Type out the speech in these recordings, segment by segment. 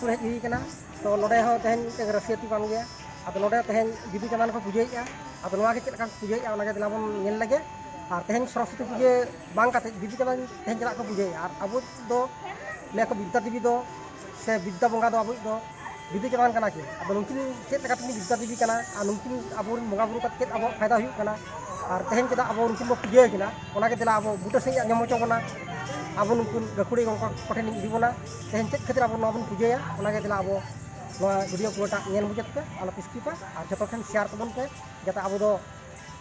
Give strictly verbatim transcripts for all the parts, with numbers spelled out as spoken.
ᱦᱮᱡ ᱦᱩᱭ ᱠᱟᱱᱟ᱾ ᱛᱚ ᱱᱚᱰᱮ ᱦᱚᱸ ᱛᱮᱦᱮᱧ ᱢᱤᱫᱴᱮᱱ ᱨᱟᱹᱥᱤ ᱟᱹᱛᱩ ᱠᱟᱱ ᱜᱮᱭᱟ᱾ ᱟᱫᱚ ᱱᱚᱰᱮ ᱛᱮᱦᱮᱧ ᱵᱤᱫᱩ ᱪᱟᱸᱫᱟᱱ ᱠᱚ ᱯᱩᱡᱟᱹᱭᱮᱫᱼᱟ᱾ ᱟᱫᱚ ᱱᱚᱣᱟ ᱜᱮ ᱪᱮᱫ ᱞᱮᱠᱟ ᱠᱚ ᱯᱩᱡᱟᱹᱭᱮᱫᱼᱟ, ᱚᱱᱟᱜᱮ ᱫᱮᱞᱟ ᱵᱚᱱ ᱧᱮᱞ ᱞᱮᱜᱮ᱾ ᱟᱨ ᱛᱮᱦᱮᱧ ᱥᱚᱨᱚᱥᱚᱛᱤ ᱯᱩᱡᱟᱹ ᱵᱟᱝ ᱠᱟᱛᱮ ᱵᱤᱫᱩ ᱪᱟᱸᱫᱟᱱ ᱛᱮᱦᱮᱧ ᱪᱮᱫᱟᱜ ᱠᱚ ᱯᱩᱡᱟᱹᱭᱮᱫᱼᱟ? ᱟᱨ ᱟᱵᱚ ᱫᱚ ᱞᱟᱹᱭᱟᱠᱚ ᱵᱤᱫᱽᱫᱟ ᱫᱮᱵᱤ ᱫᱚ ᱥᱮ ᱵᱤᱫᱽᱫᱟ ᱵᱚᱸᱜᱟ ᱫᱚ ᱟᱵᱚᱭᱤᱡ ᱫᱚ ᱵᱤᱫᱩ ᱪᱟᱸᱫᱟᱱ ᱠᱟᱱᱟ ᱠᱤᱱ᱾ ᱟᱫᱚ ᱱᱩᱠᱤᱱ ᱪᱮᱫ ᱞᱮᱠᱟᱛᱮ ᱵᱤᱫᱽᱫᱟ ᱫᱮᱵᱤ ᱠᱟᱱᱟ ᱟᱨ ᱱᱩᱠᱤᱱ ᱟᱵᱚᱨᱮᱱ ᱵᱚᱸᱜᱟ ᱵᱩᱨᱩ ᱠᱟᱛᱮ ᱪᱮᱫ ᱟᱵᱚᱣᱟᱜ ᱯᱷᱟᱭᱫᱟ ᱦᱩᱭᱩᱜ ᱠᱟᱱᱟ? ᱟᱨ ᱛᱮᱦᱮᱧ ᱪᱮᱫᱟᱜ ᱟᱵᱚ ᱩᱱᱠᱤᱱ ᱵᱚ ᱯᱩᱡᱟᱹᱭ ᱠᱤᱱᱟ? ᱚᱱᱟᱜᱮ ᱫᱮᱞᱟ ᱟᱵᱚ ᱵᱩᱴᱟᱹ ᱥᱟᱺᱦᱤᱡ ᱟᱸᱡᱚᱢ ᱦᱚᱪᱚ ᱵᱚᱱᱟ᱾ ᱟᱵᱚ ᱱᱩᱠᱤᱱ ᱜᱟᱹᱠᱷᱩᱲᱤ ᱜᱚᱢᱠᱮ ᱠᱚᱴᱷᱮᱱ ᱤᱧ ᱤᱫᱤ ᱵᱚᱱᱟ᱾ ᱛᱮᱦᱮᱧ ᱪᱮᱫ ᱠᱷᱟᱹᱛᱤᱨ ᱟᱵᱚ ᱱᱚᱣᱟ ᱵᱚᱱ ᱯᱩᱡᱟᱹᱭᱟ, ᱚᱱᱟᱜᱮ ᱫᱮᱞᱟ ᱟᱵᱚ ᱱᱚᱣᱟ ᱵᱷᱤᱰᱤᱭᱳ ᱯᱩᱨᱟᱹᱴᱟ ᱧᱮᱞ ᱢᱩᱪᱟᱹᱫ ᱯᱮ, ᱟᱞᱚ ᱯᱮ ᱥᱠᱤᱯᱟ, ᱟᱨ ᱡᱚᱛᱚ ᱴᱷᱮᱱ ᱥᱮᱭᱟᱨ ᱛᱟᱵᱚᱱ ᱯᱮ, ᱡᱟᱛᱮ ᱟᱵᱚ ᱫᱚ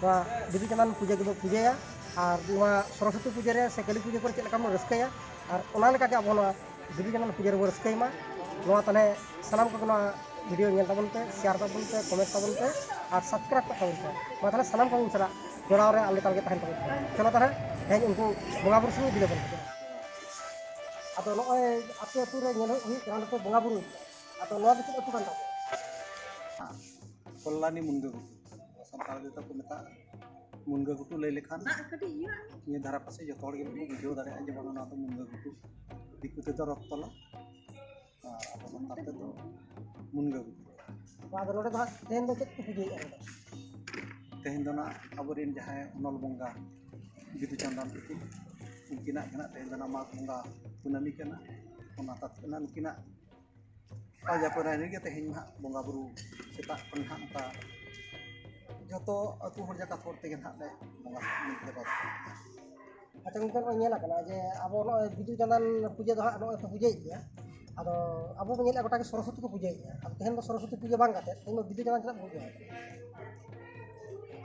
ᱱᱚᱣᱟ ᱵᱤᱫᱩ ᱪᱟᱸᱫᱟᱱ ᱯᱩᱡᱟᱹ ᱜᱮᱵᱚ ᱯᱩᱡᱟᱹᱭᱟ᱾ ᱟᱨ ᱱᱚᱣᱟ ᱥᱚᱨᱚᱥᱚᱛᱤ ᱯᱩᱡᱟᱹ ᱨᱮ ᱥᱮ ᱠᱟᱹᱞᱤ ᱯᱩᱡᱟᱹ ᱠᱚᱨᱮ ᱪᱮᱫ ᱞᱮᱠᱟ ᱵᱚᱱ ᱨᱟᱹᱥᱠᱟᱹᱭᱟ, ᱟᱨ ᱚᱱᱟ ᱞᱮᱠᱟᱜᱮ ᱟᱵᱚ ᱱᱚᱣᱟ ᱵᱤᱫᱩ ᱪᱟᱸᱫᱟᱱ ᱯᱩᱡᱟᱹ ᱨᱮᱵᱚ ᱨᱟᱹᱥᱠᱟᱹᱭ ᱢᱟ᱾ ᱱᱚᱣᱟ ᱛᱟᱦᱚᱞᱮ ᱥᱟᱱᱟᱢ ᱠᱚᱜᱮ ᱱᱚᱣᱟ ᱵᱷᱤᱰᱤᱭᱳ ᱧᱮᱞ ᱛᱟᱵᱚᱱ ᱯᱮ, ᱥᱮᱭᱟᱨ ᱛᱟᱵᱚᱱ ᱯᱮ, ᱠᱚᱢᱮᱱᱴ ᱛᱟᱵᱚᱱ ᱯᱮ, ᱟᱨ ᱥᱟᱵᱥᱠᱨᱟᱭᱤᱵ ᱠᱟᱜ ᱛᱟᱵᱚᱱ ᱯᱮ᱾ ᱢᱟ ᱛᱟᱦᱚᱞᱮ ᱥᱟᱱᱟᱢ ᱠᱚᱜᱮ ᱥᱟᱞᱟᱜ ᱡᱚᱲᱟᱣ ᱨᱮ ᱟᱞᱮ ᱛᱟᱞᱜᱮ ᱛᱟᱦᱮᱱ ᱛᱟᱵᱚᱱ ᱯᱮ᱾ ᱪᱚᱞᱚ ᱛᱟᱦᱚᱞᱮ ᱛᱮᱦᱮᱧ ᱩᱱᱠᱩ ᱵᱚᱸᱜᱟ ᱵᱩᱨᱩ ᱥᱚᱸᱜᱮ ᱵᱤᱞᱟᱹ ᱵᱚᱱ ᱯᱮ᱾ ᱟᱫᱚ ᱱᱚᱜᱼᱚᱭ ᱟᱯᱮ ᱟᱹᱛᱩ ᱨᱮ ᱧᱮᱞ ᱦᱩᱭᱩᱜ ᱠᱟᱱᱟ ᱱᱩᱠᱩ ᱵᱚᱸᱜᱟ ᱵᱩᱨᱩ᱾ ᱟᱫᱚ ᱱᱚᱣᱟ ᱫᱚ ᱪᱮᱫ ᱟᱹᱛᱩ ᱠᱟᱱ ᱛᱟᱯᱮᱭᱟ? ᱠᱚᱞᱞᱟᱱᱤ ᱢᱩᱱᱜᱟᱹ ᱜᱷᱩᱴᱩ, ᱥᱟᱱᱛᱟᱲ ᱛᱮᱫᱚ ᱠᱚ ᱢᱮᱛᱟᱜᱼᱟ ᱢᱩᱱᱜᱟᱹ ᱜᱷᱩᱴᱩ᱾ ᱞᱟᱹᱭ ᱞᱮᱠᱷᱟᱱ ᱱᱤᱭᱟᱹ ᱫᱷᱟᱨᱮ ᱯᱟᱥᱮ ᱡᱚᱛᱚ ᱦᱚᱲ ᱜᱮ ᱵᱚᱱ ᱵᱩᱡᱷᱟᱹᱣ ᱫᱟᱲᱮᱭᱟᱜᱼᱟ ᱡᱮ ᱵᱟᱝ ᱱᱚᱣᱟ ᱫᱚ ᱢᱩᱱᱜᱟᱹ ᱜᱷᱩᱴᱩ, ᱫᱤᱠᱩ ᱛᱮᱫᱚ ᱨᱚᱛᱛᱚᱞᱟ, ᱟᱨ ᱟᱵᱚ ᱥᱟᱱᱛᱟᱲ ᱛᱮᱫᱚ ᱢᱩᱱᱜᱟᱹ ᱜᱷᱩᱴᱩ᱾ ᱟᱫᱚ ᱱᱚᱰᱮ ᱫᱚ ᱦᱟᱸᱜ ᱛᱮᱦᱮᱧ ᱫᱚ ᱪᱮᱫ ᱠᱚ ᱯᱩᱡᱟᱹᱭᱮᱫᱼᱟ ᱱᱚᱰᱮ? ᱛᱮᱦᱮᱧ ᱫᱚ ᱱᱟᱜ ᱟᱵᱚᱨᱮᱱ ᱡᱟᱦᱟᱸᱭ ᱚᱱᱚᱞ ᱵᱚᱸᱜᱟ ᱵᱤᱫᱩ ᱪᱟᱸᱫᱟᱱ ᱛᱟᱹᱠᱤᱱ, ᱩᱱᱠᱤᱱᱟᱜ ᱜᱮ ᱱᱟᱜ ᱛᱮᱦᱮᱧ ᱫᱚ ᱱᱟᱜ ᱢᱟᱜᱽ ᱵᱚᱸᱜᱟ ᱠᱩᱱᱟᱹᱢᱤ ᱠᱟᱱᱟ᱾ ᱚᱱᱟ ᱛᱟᱛ ᱠᱟᱱᱟ ᱱᱩᱠᱤᱱᱟᱜ ᱯᱟᱸᱡᱟ ᱯᱟᱹᱨᱟᱹᱭ ᱨᱮᱜᱮ ᱛᱮᱦᱮᱧ ᱱᱟᱦᱟᱜ ᱵᱚᱸᱜᱟ ᱵᱩᱨᱩ ᱥᱮᱛᱟᱜ ᱠᱷᱚᱱ ᱱᱟᱦᱟᱜ ᱱᱚᱝᱠᱟ ᱡᱚᱛᱚ ᱟᱹᱛᱩ ᱦᱚᱲ ᱡᱟᱠᱟᱛ ᱦᱚᱲ ᱛᱮᱜᱮ ᱱᱟᱦᱟᱜ ᱞᱮ ᱵᱚᱸᱜᱟ ᱫᱮᱵᱟ ᱥᱮᱵᱟ᱾ ᱟᱪᱪᱷᱟ ᱜᱚᱢᱠᱮ, ᱱᱚᱜᱼᱚᱭ ᱧᱮᱞ ᱟᱠᱟᱱᱟ ᱡᱮ ᱟᱵᱚ ᱱᱚᱜᱼᱚᱭ ᱵᱤᱫᱩ ᱪᱟᱸᱫᱟᱱ ᱯᱩᱡᱟᱹ ᱫᱚ ᱦᱟᱸᱜ ᱱᱚᱜᱼᱚᱭ ᱠᱚ ᱯᱩᱡᱟᱹᱭᱮᱫ ᱜᱮᱭᱟ᱾ ᱟᱫᱚ ᱟᱵᱚ ᱵᱚᱱ ᱧᱮᱞᱮᱫᱼᱟ ᱜᱚᱴᱟ ᱜᱮ ᱥᱚᱨᱚᱥᱚᱛᱤ ᱠᱚ ᱯᱩᱡᱟᱹᱭᱮᱫᱼᱟ᱾ ᱟᱫᱚ ᱛᱮᱦᱮᱧ ᱫᱚ ᱥᱚᱨᱚᱥᱚᱛᱤ ᱯᱩᱡᱟᱹ ᱵᱟᱝ ᱠᱟᱛᱮ ᱛᱮᱦᱮᱧ ᱫᱚ ᱵᱤᱫᱩ ᱪᱟᱸᱫᱟᱱ ᱪᱮᱫᱟᱜ ᱵᱚᱱ ᱯᱩᱡᱟᱹᱭᱮᱫᱼᱟ?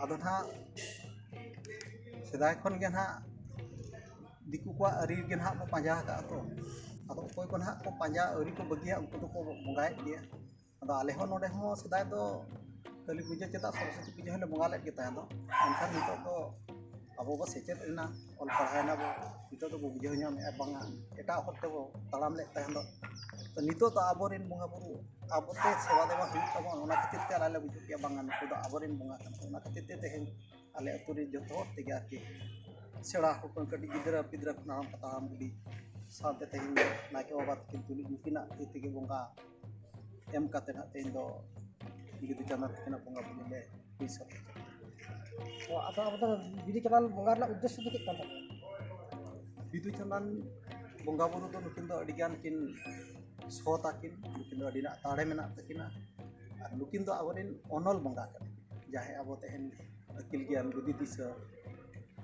ᱟᱫᱚ ᱱᱟᱦᱟᱜ ᱥᱮᱫᱟᱭ ᱠᱷᱚᱱ ᱜᱮ ᱱᱟᱦᱟᱜ ᱫᱤᱠᱩ ᱠᱚᱣᱟᱜ ᱟᱹᱨᱤ ᱜᱮ ᱱᱟᱦᱟᱜ ᱠᱚ ᱯᱟᱸᱡᱟ ᱟᱠᱟᱫᱼᱟ ᱛᱚ᱾ ᱟᱫᱚ ᱚᱠᱚᱭ ᱠᱚ ᱱᱟᱦᱟᱜ ᱠᱚ ᱯᱟᱸᱡᱟ ᱟᱹᱨᱤ ᱠᱚ ᱵᱟᱹᱜᱤᱭᱟ, ᱩᱱᱠᱩ ᱫᱚᱠᱚ ᱵᱚᱸᱜᱟᱭᱮᱫ ᱜᱮᱭᱟ᱾ ᱟᱫᱚ ᱟᱞᱮ ᱦᱚᱸ ᱱᱚᱰᱮ ᱦᱚᱸ ᱥᱮᱫᱟᱭ ᱫᱚ ᱠᱟᱹᱞᱤ ᱯᱩᱡᱟᱹ ᱪᱮᱫᱟᱜ ᱥᱚᱨᱚᱥᱚᱛᱤ ᱯᱩᱡᱟᱹ ᱦᱚᱸᱞᱮ ᱵᱚᱸᱜᱟ ᱞᱮᱫ ᱜᱮ ᱛᱟᱦᱮᱸ ᱫᱚ, ᱢᱮᱱᱠᱷᱟᱱ ᱱᱤᱛᱚᱜ ᱫᱚ ᱟᱵᱚ ᱵᱚ ᱥᱮᱪᱮᱫ ᱮᱱᱟ, ᱚᱞ ᱯᱟᱲᱦᱟᱣᱮᱱᱟ ᱵᱚ, ᱱᱤᱛᱚᱜ ᱫᱚᱵᱚ ᱵᱩᱡᱷᱟᱹᱣ ᱧᱟᱢᱮᱫᱼᱟ ᱵᱟᱝᱟ ᱮᱴᱟᱜ ᱦᱚᱨ ᱛᱮᱵᱚ ᱛᱟᱲᱟᱢ ᱞᱮᱫ ᱛᱟᱦᱮᱸ ᱫᱚ᱾ ᱛᱚ ᱱᱤᱛᱚᱜ ᱫᱚ ᱟᱵᱚᱨᱮᱱ ᱵᱚᱸᱜᱟ ᱵᱩᱨᱩ ᱟᱵᱚᱛᱮ ᱥᱮᱵᱟ ᱫᱮᱵᱟ ᱦᱩᱭᱩᱜ ᱛᱟᱵᱚᱱ, ᱚᱱᱟ ᱠᱷᱟᱹᱛᱤᱨ ᱛᱮ ᱟᱞᱮ ᱞᱮ ᱵᱩᱡᱷᱟᱹᱣ ᱠᱮᱜᱼᱟ ᱵᱟᱝᱟ ᱱᱩᱠᱩ ᱫᱚ ᱟᱵᱚᱨᱮᱱ ᱵᱚᱸᱜᱟ ᱠᱟᱱᱟ ᱠᱚ᱾ ᱚᱱᱟ ᱠᱷᱟᱹᱛᱤᱨ ᱛᱮ ᱛᱮᱦᱮᱧ ᱟᱞᱮ ᱟᱹᱛᱩ ᱨᱮ ᱡᱚᱛᱚ ᱦᱚᱲ ᱛᱮᱜᱮ ᱟᱨᱠᱤ ᱥᱮᱬᱟ ᱦᱚᱲ ᱠᱷᱚᱱ ᱠᱟᱹᱴᱤᱡ ᱜᱤᱫᱽᱨᱟᱹ ᱯᱤᱫᱽᱨᱟᱹ ᱠᱷᱚᱱ ᱦᱟᱲᱟᱢ ᱠᱟᱛᱮ ᱦᱟᱲᱟᱢ ᱵᱩᱰᱷᱤ ᱥᱟᱶᱛᱮ ᱛᱮᱦᱮᱧ ᱱᱟᱭᱠᱮ ᱵᱟᱵᱟ ᱛᱟᱹᱠᱤᱱ ᱛᱩᱞᱩᱡ ᱱᱩᱠᱤᱱᱟᱜ ᱛᱤ ᱛᱮᱜᱮ ᱵᱚᱸᱜᱟ ᱮᱢ ᱠᱟᱛᱮ ᱱᱟᱜ ᱛᱮᱦᱮᱧ ᱫᱚ ᱵᱤᱫᱩ ᱪᱟᱸᱫᱟᱱ ᱛᱟᱹᱠᱤᱱᱟᱜ ᱵᱚᱸᱜᱟ ᱵᱩᱨᱩ ᱞᱮ ᱦᱩᱭ ᱥᱟᱹᱛ ᱠᱮᱫᱟ᱾ ᱛᱚ, ᱟᱫᱚ ᱟᱵᱚ ᱫᱚ ᱵᱤᱫᱩ ᱪᱟᱸᱫᱟᱱ ᱵᱚᱸᱜᱟ ᱨᱮᱱᱟᱜ ᱩᱫᱽᱫᱮᱥᱥᱚ ᱫᱚ ᱪᱮᱫ ᱠᱟᱱ ᱛᱟᱵᱚᱱᱟ? ᱵᱤᱫᱩ ᱪᱟᱸᱫᱟᱱ ᱵᱚᱸᱜᱟ ᱵᱩᱨᱩ ᱫᱚ ᱱᱩᱠᱤᱱ ᱫᱚ ᱟᱹᱰᱤ ᱜᱟᱱ ᱠᱤᱱ ᱥᱚᱛ ᱟᱹᱠᱤᱱ, ᱱᱩᱠᱤᱱ ᱫᱚ ᱟᱹᱰᱤ ᱱᱟᱜ ᱫᱟᱲᱮ ᱢᱮᱱᱟᱜ ᱛᱟᱹᱠᱤᱱᱟ᱾ ᱟᱨ ᱱᱩᱠᱤᱱ ᱫᱚ ᱟᱵᱚᱨᱮᱱ ᱚᱱᱚᱞ ᱵᱚᱸᱜᱟ ᱠᱟᱱᱟ ᱠᱤᱱ, ᱡᱟᱦᱟᱸᱭ ᱟᱵᱚ ᱛᱮᱦᱮᱧ ᱟᱹᱠᱤᱞ ᱜᱮᱭᱟᱱ, ᱵᱩᱫᱷᱤ ᱫᱤᱥᱟᱹ,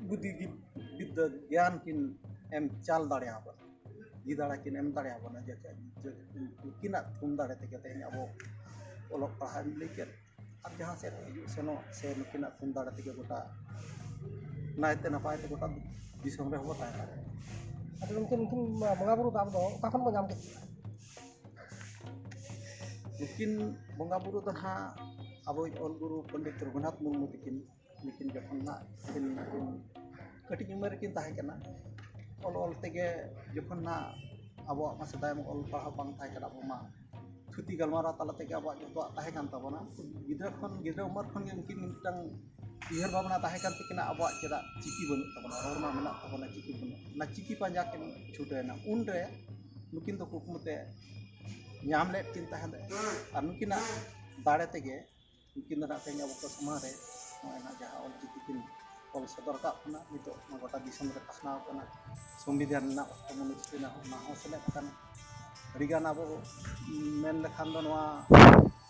ᱵᱩᱫᱷᱤ ᱜᱤ-, ᱵᱤᱫᱽᱫᱟᱹ ᱜᱮᱭᱟᱱ ᱠᱤᱱ ᱮᱢ ᱪᱟᱞ ᱫᱟᱲᱮᱭᱟᱵᱚᱱᱟ, ᱡᱤ ᱫᱟᱲᱮ ᱠᱤᱱ ᱮᱢ ᱫᱟᱲᱮᱭᱟᱵᱚᱱᱟ᱾ ᱡᱮ, ᱡᱮ ᱱᱩᱠᱤᱱᱟᱜ ᱛᱷᱩᱢ ᱫᱟᱲᱮ ᱛᱮᱜᱮ ᱛᱮᱦᱮᱧ ᱟᱵᱚ ᱚᱞᱚᱜ ᱯᱟᱲᱦᱟᱜ ᱮᱢ ᱞᱟᱹᱭ ᱠᱮᱫ, ᱟᱨ ᱡᱟᱦᱟᱸ ᱥᱮᱫ ᱦᱤᱡᱩᱜ ᱥᱮᱱᱚᱜ ᱥᱮ ᱱᱩᱠᱤᱱᱟᱜ ᱛᱷᱩᱢ ᱫᱟᱲᱮ ᱛᱮᱜᱮ ᱜᱚᱴᱟ ᱱᱟᱭᱛᱮ ᱱᱟᱯᱟᱭ ᱛᱮ ᱜᱚᱴᱟ ᱫᱤᱥᱚᱢ ᱨᱮᱦᱚᱸ ᱵᱚ ᱛᱟᱦᱮᱸ ᱫᱟᱲᱮᱭᱟᱜᱼᱟ᱾ ᱟᱫᱚ ᱩᱱᱠᱤᱱ, ᱩᱱᱠᱤᱱ ᱵᱚᱸᱜᱟ ᱵᱩᱨᱩ ᱫᱚ ᱟᱵᱚ ᱫᱚ ᱚᱠᱟ ᱠᱷᱚᱱ ᱵᱚ ᱧᱟᱢ ᱠᱮᱫ ᱠᱤᱱᱟ? ᱱᱩᱠᱤᱱ ᱵᱚᱸᱜᱟ ᱵᱩᱨᱩ ᱫᱚ ᱱᱟᱦᱟᱜ ᱟᱵᱚᱭᱤᱡ ᱚᱞ ᱜᱩᱨᱩ ᱯᱚᱱᱰᱤᱛ ᱨᱚᱜᱷᱩᱱᱟᱛᱷ ᱢᱩᱨᱢᱩ ᱛᱟᱹᱠᱤᱱ, ᱱᱩᱠᱤᱱ ᱡᱚᱠᱷᱚᱱ ᱱᱟᱦᱟᱜ ᱠᱤᱱ, ᱠᱤᱱ ᱠᱟᱹᱴᱤᱡ ᱩᱢᱮᱨ ᱨᱮᱠᱤᱱ ᱛᱟᱦᱮᱸ ᱠᱟᱱᱟ, ᱚᱞ ᱚᱞ ᱛᱮᱜᱮ ᱡᱚᱠᱷᱚᱱ ᱱᱟᱦᱟᱜ ᱟᱵᱚᱣᱟᱜ ᱢᱟ ᱥᱮᱫᱟᱭ ᱢᱟ ᱚᱞ ᱯᱟᱲᱦᱟᱣ ᱵᱟᱝ ᱛᱟᱦᱮᱸ ᱠᱟᱱᱟ, ᱟᱵᱚ ᱢᱟ ᱛᱷᱩᱛᱤ ᱜᱟᱞᱢᱟᱨᱟᱣ ᱛᱟᱞᱟ ᱛᱮᱜᱮ ᱟᱵᱚᱣᱟᱜ ᱡᱚᱛᱚᱣᱟᱜ ᱛᱟᱦᱮᱸ ᱠᱟᱱ ᱛᱟᱵᱚᱱᱟ᱾ ᱜᱤᱫᱽᱨᱟᱹ ᱠᱷᱚᱱ, ᱜᱤᱫᱽᱨᱟᱹ ᱩᱢᱮᱨ ᱠᱷᱚᱱ ᱜᱮ ᱩᱱᱠᱤᱱ ᱢᱤᱫᱴᱟᱝ ᱩᱭᱦᱟᱹᱨ ᱵᱷᱟᱵᱽᱱᱟ ᱛᱟᱦᱮᱸ ᱠᱟᱱ ᱛᱟᱹᱠᱤᱱᱟ, ᱟᱵᱚᱣᱟᱜ ᱪᱮᱫᱟᱜ ᱪᱤᱠᱤ ᱵᱟᱹᱱᱩᱜ ᱛᱟᱵᱚᱱᱟ, ᱨᱚᱲ ᱢᱟ ᱢᱮᱱᱟᱜ ᱛᱟᱵᱚᱱᱟ, ᱪᱤᱠᱤ ᱵᱟᱹᱱᱩᱜ, ᱚᱱᱟ ᱪᱤᱠᱤ ᱯᱟᱸᱡᱟ ᱠᱤᱱ ᱪᱷᱩᱴᱟᱹᱣᱮᱱᱟ᱾ ᱩᱱᱨᱮ ᱱᱩᱠᱤᱱ ᱫᱚ ᱠᱩᱠᱢᱩ ᱛᱮ ᱧᱟᱢ ᱞᱮᱫ ᱠᱤᱱ ᱛᱟᱦᱮᱸᱫ᱾ ᱟᱨ ᱱᱩᱠᱤᱱᱟᱜ ᱫᱟᱲᱮ ᱛᱮᱜᱮ ᱩᱱᱠᱤᱱ ᱫᱚ ᱱᱟᱜ ᱛᱮᱦᱮᱧ ᱟᱵᱚ ᱠᱚ ᱥᱟᱢᱟᱝ ᱨᱮ ᱱᱚᱜᱼᱚᱭ ᱱᱟᱜ ᱡᱟᱦᱟᱸ ᱚᱞ ᱪᱤᱠᱤ ᱠᱤᱱ ᱚᱞ ᱥᱚᱫᱚᱨ ᱠᱟᱜ ᱵᱚᱱᱟ, ᱱᱤᱛᱚᱜ ᱱᱚᱣᱟ ᱜᱚᱴᱟ ᱫᱤᱥᱚᱢ ᱨᱮ ᱯᱟᱥᱱᱟᱣ ᱠᱟᱱᱟ᱾ ᱥᱚᱝᱵᱤᱫᱷᱟᱱ ᱨᱮᱱᱟᱜ ᱚᱠᱛᱚ ᱢᱚᱱᱮ ᱪᱤᱠᱟᱹᱭᱮᱱᱟ, ᱚᱱᱟ ᱦᱚᱸ ᱥᱮᱞᱮᱫ ᱟᱠᱟᱱᱟ᱾ ᱟᱹᱰᱤᱜᱟᱱ ᱟᱵᱚ ᱢᱮᱱ ᱞᱮᱠᱷᱟᱱ ᱫᱚ ᱱᱚᱣᱟ,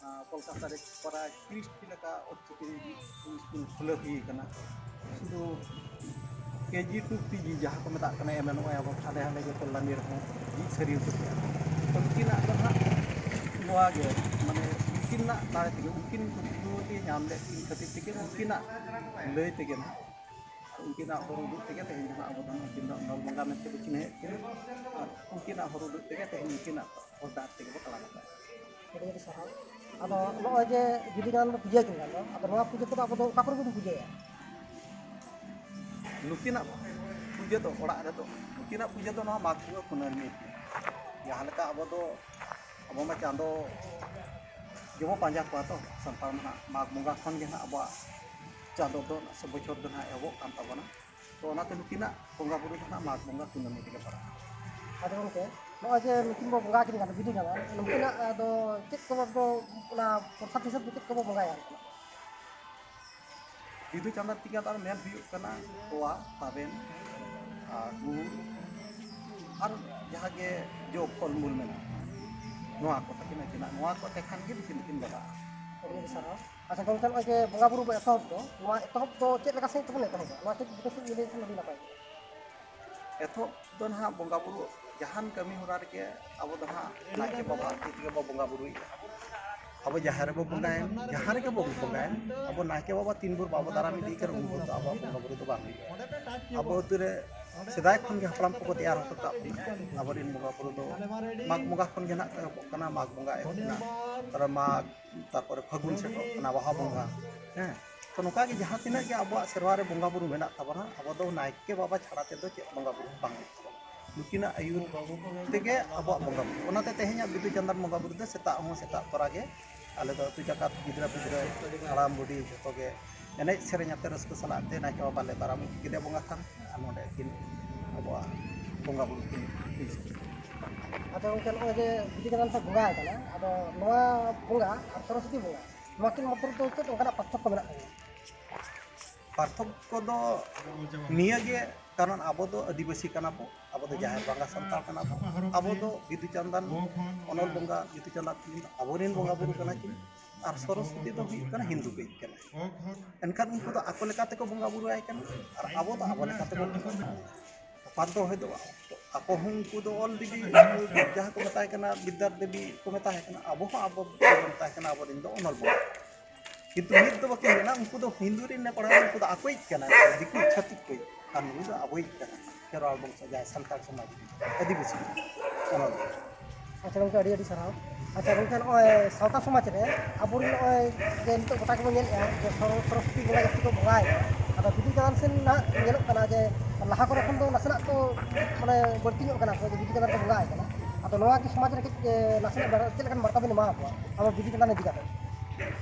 ᱟᱸ, ᱠᱳᱞᱠᱟᱛᱟ ᱨᱮ ᱯᱨᱟᱭ ᱛᱤᱨᱤᱥ ᱴᱤ ᱞᱮᱠᱟ ᱚᱞ ᱪᱤᱠᱤ ᱥᱠᱩᱞ ᱠᱷᱩᱞᱟᱹᱣ ᱦᱩᱭ ᱟᱠᱟᱱᱟ᱾ ᱥᱩᱫᱷᱩ ᱠᱮ ᱡᱤ ᱴᱩ ᱯᱤ ᱡᱤ ᱡᱟᱦᱟᱸ ᱠᱚ ᱢᱮᱛᱟᱜ ᱠᱟᱱᱟ, ᱮᱢ ᱮ ᱱᱚᱜᱼᱚᱭ ᱟᱵᱚ ᱦᱟᱸᱰᱮ ᱦᱟᱸᱰᱮ ᱜᱮ ᱠᱚᱞᱞᱟᱱᱤ ᱨᱮᱦᱚᱸ ᱡᱷᱤᱡ ᱥᱟᱹᱨᱤ ᱩᱛᱟᱹᱨ ᱠᱮᱜᱼᱟ᱾ ᱛᱚ ᱱᱩᱠᱤᱱᱟᱜ ᱫᱚ ᱱᱟᱦᱟᱜ ᱱᱚᱣᱟ ᱜᱮ, ᱢᱟᱱᱮ ᱩᱱᱠᱤᱱᱟᱜ ᱫᱟᱲᱮ ᱛᱮᱜᱮ, ᱩᱱᱠᱤᱱ ᱠᱩᱠᱢᱩ ᱛᱮ ᱧᱟᱢ ᱞᱮᱫ ᱠᱤᱱ ᱠᱷᱟᱹᱛᱤᱨ ᱛᱮᱜᱮ, ᱩᱱᱠᱤᱱᱟᱜ ᱞᱟᱹᱭ ᱛᱮᱜᱮ ᱱᱟᱦᱟᱜ, ᱟᱨ ᱩᱱᱠᱤᱱᱟᱜ ᱦᱚᱨ ᱩᱫᱩᱜ ᱛᱮᱜᱮ ᱛᱮᱦᱮᱧ ᱫᱚ ᱱᱟᱦᱟᱜ ᱟᱵᱚ ᱫᱚ ᱩᱱᱠᱤᱱ ᱫᱚ ᱚᱱᱚᱞ ᱵᱚᱸᱜᱟ ᱢᱮᱱᱛᱮ ᱵᱚ ᱪᱤᱱᱦᱟᱹᱣᱮᱫ ᱠᱤᱱᱟ᱾ ᱟᱨ ᱩᱱᱠᱤᱱᱟᱜ ᱦᱚᱨ ᱩᱫᱩᱜ ᱛᱮᱜᱮ ᱛᱮᱦᱮᱧ ᱩᱱᱠᱤᱱᱟᱜ ᱦᱚᱨ ᱰᱟᱦᱟᱨ ᱛᱮᱜᱮ ᱵᱚ ᱛᱟᱲᱟᱢ ᱮᱫᱟ᱾ ᱟᱹᱰᱤ ᱟᱹᱰᱤ ᱥᱟᱨᱦᱟᱣ᱾ ᱟᱫᱚ ᱱᱚᱜᱼᱚᱭ ᱡᱮ ᱵᱤᱫᱩ ᱪᱟᱸᱫᱟᱱ ᱵᱚ ᱯᱩᱡᱟᱹ ᱠᱤᱱ ᱠᱟᱱ ᱫᱚ, ᱟᱫᱚ ᱱᱚᱣᱟ ᱯᱩᱡᱟᱹ ᱠᱚᱫᱚ ᱟᱵᱚ ᱫᱚ ᱚᱠᱟ ᱠᱚᱨᱮ ᱵᱚᱱ ᱯᱩᱡᱟᱹᱭᱟ? ᱱᱩᱠᱤᱱᱟᱜ ᱯᱩᱡᱟᱹ ᱫᱚ ᱚᱲᱟᱜ ᱨᱮᱫᱚ, ᱱᱩᱠᱤᱱᱟᱜ ᱯᱩᱡᱟᱹ ᱫᱚ ᱱᱚᱣᱟ ᱢᱟᱜᱽ ᱵᱚᱸᱜᱟ ᱠᱩᱱᱟᱹᱢᱤ᱾ ᱡᱟᱦᱟᱸ ᱞᱮᱠᱟ ᱟᱵᱚ ᱫᱚ, ᱟᱵᱚ ᱢᱟ ᱪᱟᱸᱫᱚ ᱜᱮᱵᱚ ᱯᱟᱸᱡᱟ ᱠᱚᱣᱟ ᱛᱚ, ᱥᱟᱱᱛᱟᱲ ᱢᱟ ᱱᱟᱦᱟᱜ ᱢᱟᱜᱽ ᱵᱚᱸᱜᱟ ᱠᱷᱚᱱ ᱜᱮ ᱱᱟᱦᱟᱜ ᱟᱵᱚᱣᱟᱜ ᱪᱟᱸᱫᱚ ᱫᱚ ᱥᱮ ᱵᱚᱪᱷᱚᱨ ᱫᱚ ᱱᱟᱦᱟᱜ ᱮᱦᱚᱵᱚᱜ ᱠᱟᱱ ᱛᱟᱵᱚᱱᱟ᱾ ᱛᱚ ᱚᱱᱟᱛᱮ ᱱᱩᱠᱤᱱᱟᱜ ᱵᱚᱸᱜᱟ ᱵᱩᱨᱩ ᱫᱚ ᱱᱟᱦᱟᱜ ᱢᱟᱜᱽ ᱵᱚᱸᱜᱟ ᱠᱩᱱᱟᱹᱢᱤ ᱨᱮᱜᱮ ᱯᱟᱲᱟᱜᱼᱟ᱾ ᱟᱫᱚ ᱜᱚᱢᱠᱮ, ᱱᱚᱜᱼᱚᱭ ᱡᱮ ᱱᱩᱠᱤᱱ ᱵᱚ ᱵᱚᱸᱜᱟ ᱠᱤᱱ ᱠᱟᱱᱟ, ᱵᱤᱫᱩ ᱪᱟᱸᱫᱟᱱ, ᱱᱩᱠᱤᱱᱟᱜ ᱟᱫᱚ ᱪᱮᱫ ᱠᱚ ᱵᱚ, ᱚᱱᱟ ᱯᱨᱚᱥᱟᱫ ᱦᱤᱥᱟᱹᱵ ᱛᱮ ᱪᱮᱫ ᱠᱚᱵᱚ ᱵᱚᱸᱜᱟᱭᱟ? ᱵᱤᱫᱩ ᱪᱟᱸᱫᱟᱱ ᱛᱤᱠᱤᱱ ᱫᱚ ᱢᱮᱱ ᱦᱩᱭᱩᱜ ᱠᱟᱱᱟ ᱛᱚᱣᱟ, ᱛᱟᱵᱮᱱ, ᱟᱨ ᱜᱩᱲ, ᱟᱨ ᱡᱟᱦᱟᱸ ᱜᱮ ᱡᱚ ᱯᱷᱚᱞ ᱢᱩᱞ ᱢᱮᱱᱟᱜᱼᱟ, ᱱᱚᱣᱟ ᱠᱚ ᱛᱟᱹᱠᱤᱱ ᱟᱹᱠᱤᱱᱟᱜ, ᱱᱚᱣᱟ ᱠᱚ ᱛᱮᱠᱷᱟᱱ ᱜᱮ ᱱᱩᱠᱤᱱ ᱫᱚᱠᱤᱱ ᱵᱚᱸᱜᱟᱜᱼᱟ᱾ ᱟᱹᱰᱤ ᱟᱹᱰᱤ ᱥᱟᱨᱦᱟᱣ᱾ ᱟᱪᱪᱷᱟ ᱜᱚᱢᱠᱮ, ᱱᱚᱜᱼᱚᱭ ᱡᱮ ᱵᱚᱸᱜᱟ ᱵᱩᱨᱩ ᱵᱚ ᱮᱛᱚᱦᱚᱵ ᱫᱚ, ᱱᱚᱣᱟ ᱮᱛᱚᱦᱚᱵ ᱫᱚ ᱪᱮᱫ ᱞᱮᱠᱟ ᱥᱟᱺᱦᱤᱡ ᱛᱮᱵᱚᱱ ᱮᱛᱚᱦᱚᱵᱟ? ᱱᱚᱣᱟ ᱠᱟᱹᱡ ᱵᱩᱴᱟᱹ ᱥᱟᱺᱦᱤᱡ ᱞᱟᱹᱭ ᱞᱮᱠᱷᱟᱱ ᱟᱹᱰᱤ ᱱᱟᱯᱟᱭ ᱠᱚᱜᱼᱟ᱾ ᱮᱛᱚᱦᱚᱵ ᱫᱚ ᱱᱟᱦᱟᱜ ᱵᱚᱸᱜᱟ ᱵᱩᱨᱩ ᱡᱟᱦᱟᱱ ᱠᱟᱹᱢᱤ ᱦᱚᱨᱟ ᱨᱮᱜᱮ ᱟᱵᱚ ᱫᱚ ᱱᱟᱦᱟᱜ ᱱᱟᱭᱠᱮ ᱵᱟᱵᱟ ᱛᱤ ᱛᱮᱜᱮ ᱵᱚ ᱵᱚᱸᱜᱟ ᱵᱩᱨᱩᱭᱮᱫᱼᱟ᱾ ᱟᱵᱚ ᱡᱟᱦᱮᱨ ᱨᱮᱵᱚ ᱵᱚᱸᱜᱟᱭᱟ, ᱡᱟᱦᱟᱸ ᱨᱮᱜᱮ ᱵᱚ ᱵᱚᱸᱜᱟᱭᱟ, ᱟᱵᱚ ᱱᱟᱭᱠᱮ ᱵᱟᱵᱟ ᱛᱤᱱ ᱵᱷᱳᱨ ᱵᱟᱵᱚ ᱫᱟᱨᱟᱢ ᱤᱫᱤᱭᱮ ᱠᱟᱱᱟ, ᱩᱱ ᱵᱷᱳᱨ ᱫᱚ ᱟᱵᱚᱣᱟᱜ ᱵᱚᱸᱜᱟ ᱵᱩᱨᱩ ᱫᱚ ᱵᱟᱝ ᱦᱩᱭᱩᱜᱼᱟ᱾ ᱟᱵᱚ ᱟᱹᱛᱩ ᱨᱮ ᱥᱮᱫᱟᱭ ᱠᱷᱚᱱ ᱜᱮ ᱦᱟᱯᱲᱟᱢ ᱠᱚᱠᱚ ᱛᱮᱭᱟᱨ ᱦᱚᱴᱚ ᱠᱟᱜ ᱵᱚᱱᱟ᱾ ᱟᱵᱚᱨᱮᱱ ᱵᱚᱸᱜᱟ ᱵᱩᱨᱩ ᱫᱚ ᱢᱟᱜᱽ ᱵᱚᱸᱜᱟ ᱠᱷᱚᱱ ᱜᱮ ᱱᱟᱦᱟᱜ ᱮᱦᱚᱵᱚᱜ ᱠᱟᱱᱟ, ᱢᱟᱜᱽ ᱵᱚᱸᱜᱟ ᱮᱦᱚᱵ ᱮᱱᱟ, ᱛᱟᱨᱯᱚᱨᱮ ᱢᱟᱜᱽ, ᱛᱟᱨᱯᱚᱨᱮ ᱯᱷᱟᱹᱜᱩᱱ ᱥᱮᱴᱮᱨᱚᱜ ᱠᱟᱱᱟ, ᱵᱟᱦᱟ ᱵᱚᱸᱜᱟ᱾ ᱦᱮᱸ, ᱛᱚ ᱱᱚᱝᱠᱟ ᱜᱮ ᱡᱟᱦᱟᱸ ᱛᱤᱱᱟᱹᱜ ᱜᱮ ᱟᱵᱚᱣᱟᱜ ᱥᱮᱨᱣᱟ ᱨᱮ ᱵᱚᱸᱜᱟ ᱵᱩᱨᱩ ᱢᱮᱱᱟᱜ ᱛᱟᱵᱚᱱᱟ, ᱟᱵᱚ ᱫᱚ ᱱᱟᱭᱠᱮ ᱵᱟᱵᱟ ᱪᱷᱟᱲᱟ ᱛᱮᱫᱚ ᱪᱮᱫ ᱵᱚᱸᱜᱟ ᱵᱩᱨᱩ ᱦᱚᱸ ᱵᱟᱝ ᱦᱩᱭᱩᱜ ᱛᱟᱵᱚᱱᱟ᱾ ᱱᱩᱠᱤᱱᱟᱜ ᱟᱹᱭᱩᱨ ᱛᱮᱜᱮ ᱟᱵᱚᱣᱟᱜ ᱵᱚᱸᱜᱟ ᱵᱩᱨᱩ᱾ ᱚᱱᱟᱛᱮ ᱛᱮᱦᱮᱧᱟᱜ ᱵᱤᱫᱩ ᱪᱟᱸᱫᱟᱱ ᱵᱚᱸᱜᱟ ᱵᱩᱨᱩ ᱫᱚ ᱥᱮᱛᱟᱜ ᱦᱚᱸ ᱥᱮᱛᱟᱜ ᱛᱚᱨᱟ ᱜᱮ ᱟᱞᱮ ᱫᱚ ᱟᱹᱛᱩ ᱡᱟᱠᱟᱛ, ᱜᱤᱫᱽᱨᱟᱹ ᱯᱤᱫᱽᱨᱟᱹ, ᱦᱟᱲᱟᱢ ᱵᱩᱰᱷᱤ ᱡᱷᱚᱛᱚ ᱜᱮ ᱮᱱᱮᱡ ᱥᱮᱨᱮᱧ ᱟᱛᱮ ᱨᱟᱹᱥᱠᱟᱹ ᱥᱟᱞᱟᱜ ᱛᱮ ᱱᱟᱭᱠᱮ ᱵᱟᱵᱟ ᱞᱮ ᱫᱟᱨᱟᱢ ᱤᱫᱤ ᱠᱮᱫᱮᱭᱟ ᱵᱚᱸᱜᱟ ᱛᱷᱟᱱ, ᱟᱨ ᱱᱚᱰᱮ ᱠᱤᱱ ᱟᱵᱚᱣᱟᱜ ᱵᱚᱸᱜᱟ ᱵᱩᱨᱩ ᱠᱤᱱ ᱦᱩᱭ ᱥᱟᱹᱛ ᱠᱮᱫᱟ᱾ ᱟᱪᱪᱷᱟ ᱜᱚᱢᱠᱮ, ᱱᱚᱜᱼᱚᱭ ᱡᱮ ᱵᱤᱫᱩ ᱪᱟᱸᱫᱟᱱ ᱯᱮ ᱵᱚᱸᱜᱟ ᱟᱠᱟᱱᱟ, ᱟᱫᱚ ᱱᱚᱣᱟ ᱵᱚᱸᱜᱟ ᱟᱨ ᱥᱚᱨᱚᱥᱚᱛᱤ ᱵᱚᱸᱜᱟ, ᱱᱚᱣᱟ ᱠᱤᱱ ᱢᱚᱫᱽᱫᱷᱮ ᱨᱮᱫᱚ ᱪᱮᱫ ᱚᱱᱠᱟᱱᱟᱜ ᱯᱟᱨᱛᱷᱚᱠᱠᱚ ᱢᱮᱱᱟᱜ ᱛᱟᱵᱚᱱᱟ? ᱯᱟᱨᱛᱷᱚᱠᱠᱚ ᱫᱚ ᱱᱤᱭᱟᱹ ᱜᱮ, ᱠᱟᱨᱚᱱ ᱟᱵᱚ ᱫᱚ ᱟᱹᱫᱤᱵᱟᱹᱥᱤ ᱠᱟᱱᱟ ᱵᱚ, ᱟᱵᱚ ᱫᱚ ᱡᱟᱦᱮᱨ ᱵᱚᱸᱜᱟ ᱥᱟᱱᱛᱟᱲ ᱠᱟᱱᱟ ᱵᱚ, ᱟᱵᱚ ᱫᱚ ᱵᱤᱫᱩ ᱪᱟᱸᱫᱟᱱ, ᱚᱱᱚᱞ ᱵᱚᱸᱜᱟ, ᱵᱤᱫᱩ ᱪᱟᱸᱫᱟᱱ ᱠᱤᱱ ᱫᱚ ᱟᱵᱚᱨᱮᱱ ᱵᱚᱸᱜᱟ ᱵᱩᱨᱩ ᱠᱟᱱᱟ ᱠᱤᱱ, ᱟᱨ ᱥᱚᱨᱚᱥᱚᱛᱤ ᱫᱚ ᱦᱩᱭᱩᱜ ᱠᱟᱱᱟ ᱦᱤᱱᱫᱩ ᱠᱟᱹᱡ ᱠᱟᱱᱟ᱾ ᱮᱱᱠᱷᱟᱱ ᱩᱱᱠᱩ ᱫᱚ ᱟᱠᱚ ᱞᱮᱠᱟ ᱛᱮᱠᱚ ᱵᱚᱸᱜᱟ ᱵᱩᱨᱩ ᱟᱭ ᱠᱟᱱᱟ, ᱟᱨ ᱟᱵᱚ ᱫᱚ ᱟᱵᱚ ᱞᱮᱠᱟ ᱛᱮᱵᱚᱱ ᱵᱚᱸᱜᱟ ᱵᱩᱨᱩ᱾ ᱛᱚᱯᱷᱟᱛ ᱫᱚ ᱦᱚᱭᱛᱳ ᱟᱠᱚ ᱦᱚᱸ ᱩᱱᱠᱩ ᱫᱚ ᱚᱞ ᱫᱮᱵᱤ, ᱡᱟᱦᱟᱸ ᱠᱚ ᱢᱮᱛᱟᱭ ᱠᱟᱱᱟ, ᱵᱤᱫᱽᱫᱟᱨ ᱫᱮᱵᱤ ᱠᱚ ᱢᱮᱛᱟᱭ ᱠᱟᱱᱟ, ᱟᱵᱚ ᱦᱚᱸ ᱟᱵᱚ ᱵᱚᱱ ᱢᱮᱛᱟᱭ ᱠᱟᱱᱟ ᱟᱵᱚᱨᱮᱱ ᱫᱚ ᱚᱱᱚᱞ ᱵᱚᱸᱜᱟ᱾ ᱠᱤᱱᱛᱩ ᱢᱤᱫ ᱫᱚ ᱵᱟᱹᱠᱤᱱ ᱢᱮᱱᱟ, ᱩᱱᱠᱩ ᱫᱚ ᱦᱤᱱᱫᱩ ᱨᱮᱱ ᱠᱚᱲᱟ, ᱩᱱᱠᱩ ᱫᱚ ᱟᱠᱚᱭᱤᱡ ᱠᱟᱱᱟᱭ, ᱫᱤᱠᱩ ᱪᱷᱟᱹᱛᱤᱠ ᱠᱚ, ᱟᱨ ᱱᱩᱭ ᱫᱚ ᱟᱵᱚᱭᱤᱡ ᱠᱟᱱᱟᱭ, ᱠᱷᱮᱨᱣᱟᱲ ᱵᱚᱝᱥᱚ ᱡᱟᱦᱟᱸᱭ ᱥᱟᱱᱛᱟᱲ ᱥᱚᱢᱟᱡᱽ ᱨᱮᱱ ᱟᱹᱫᱤᱵᱟᱹᱥᱤ ᱚᱱᱚᱞ ᱫᱚ᱾ ᱟᱪᱪᱷᱟ ᱜᱚᱢᱠᱮ, ᱟᱹᱰᱤ ᱟᱹᱰᱤ ᱥᱟᱨᱦᱟᱣ᱾ ᱟᱪᱪᱷᱟ ᱜᱚᱢᱠᱮ, ᱱᱚᱜᱼᱚᱭ ᱥᱟᱶᱛᱟ ᱥᱚᱢᱟᱡᱽ ᱨᱮ ᱟᱵᱚᱨᱮᱱ ᱱᱚᱜᱼᱚᱭ ᱡᱮ ᱱᱤᱛᱚᱜ ᱜᱚᱴᱟ ᱜᱮᱵᱚᱱ ᱧᱮᱞᱮᱫᱼᱟ ᱡᱮ ᱥᱚᱨᱚ-, ᱥᱚᱨᱚᱥᱚᱛᱤ ᱵᱚᱸᱜᱟ ᱡᱟᱹᱥᱛᱤ ᱠᱚ ᱵᱚᱸᱜᱟᱭᱮᱫᱼᱟ, ᱟᱫᱚ ᱵᱤᱫᱩ ᱪᱟᱸᱫᱟᱱ ᱥᱮᱱ ᱱᱟᱜ ᱧᱮᱞᱚᱜ ᱠᱟᱱᱟ ᱡᱮ ᱞᱟᱦᱟ ᱠᱚᱨᱮ ᱠᱷᱚᱱ ᱫᱚ ᱱᱟᱥᱮᱱᱟᱜ ᱠᱚ ᱢᱟᱱᱮ ᱵᱟᱹᱲᱛᱤ ᱧᱚᱜ ᱠᱟᱱᱟ ᱠᱚ ᱡᱮ ᱵᱤᱫᱩ ᱪᱟᱸᱫᱟᱱ ᱠᱚ ᱵᱚᱸᱜᱟᱭ ᱠᱟᱱᱟ᱾ ᱟᱫᱚ ᱱᱚᱣᱟ ᱠᱤ ᱥᱚᱢᱟᱡᱽ ᱨᱮ ᱠᱟᱹᱡ, ᱮ, ᱱᱟᱥᱮᱱᱟᱜ ᱵᱟᱲ-, ᱪᱮᱫ ᱞᱮᱠᱟᱱ ᱵᱟᱨᱛᱟ ᱵᱤᱱ ᱮᱢᱟ ᱠᱚᱣᱟ ᱟᱵᱚ ᱵᱤᱫᱩ ᱪᱟᱸᱫᱟᱱ ᱤᱫᱤ ᱠᱟᱛᱮ?